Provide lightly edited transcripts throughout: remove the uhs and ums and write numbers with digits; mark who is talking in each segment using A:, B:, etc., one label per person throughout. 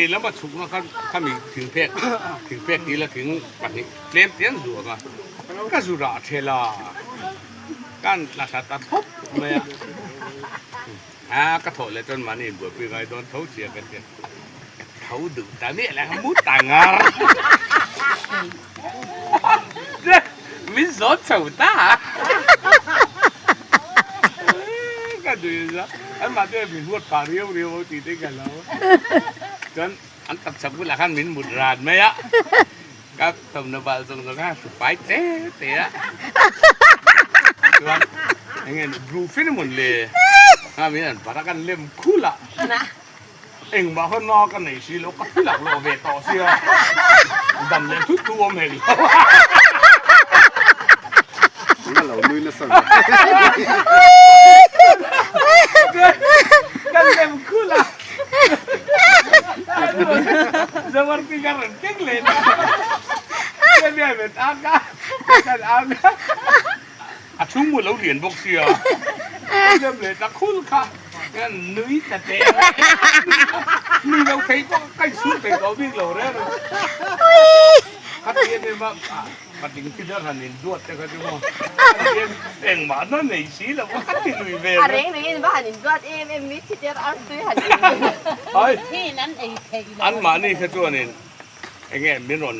A: Lama chhukna kha khami thingphek thingphek tih ila thing pahnih tlem te an zuah a, ka zu rah thel a, ka an tla thla ta thlawp mai a, a ka thawh leh chuan mahni inbuaipui ngai dawn tho sia ka tia, ka tho duh ta miah lo ka mu ta ngar min zawt chho ta a, ka duh a. An mah te min huat phah riau riau ho tih te ka lo chuan an taksa bulah khan min mut ran mai a ka thawmhnaw bal zawng zawng kha hru fai te te a chuan eng nge brufen emaw le kha min an barah khan lem khul a engmah kha na ka nei si lo ka thil ak lawh ve tawh sia dam leh thut thu awm hek lo.
B: Eng a lo nui nasa ve.
A: Kan lem khul a. Zawarti ka rawn keng leh na. Ka nia ve tak a. Kan am a. A chhung mu lo lian bawk sia. Ka lem leh ta khul kha. Kan nui ta teh. Nui lo thei pawh ka insum thei tawh bik lo reng. Khatia nia ma. Patling thi deuh han in duat te kha chu maw engmah na nei si lo a ka ti lui ve
C: A reng reng in va han in duat em em mi thi der ar tui han in
A: Ai
D: Thin an ei theih lo.
A: An mahni kha chuanin enge min rawn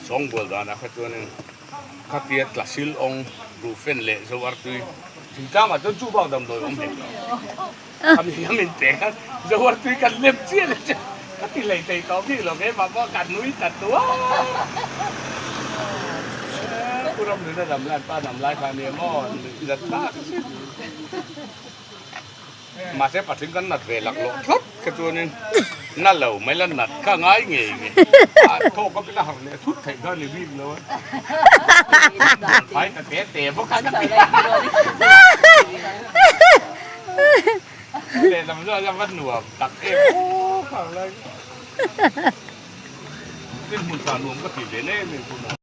A: sawngbual danah kha chuanin khatia tlasil awng ruhfen leh zo artui thingtlangah chuan chu bak damdawi awm hek lo. Khami hian min pek a, zo artui kan lem chiah leh chiah ka ti hlei thei tawh bik lo keimah pawh ka nui ta tuar. Pu Ramnuna dam lai pa dam lai kha nia maw nuih zat tak a sin. Mahse patling kan nat ve lak loh thlawt kha chuanin na lo mai la nat kha ngai ngei ngei a thawk a pila harh leh thut theih kha ni bik lo a. Phai ta te te bawk a ka ti. Lehlam zawh a va nuam tak em aw khang lai. Tin hmun tha nuam ka ti ve em em.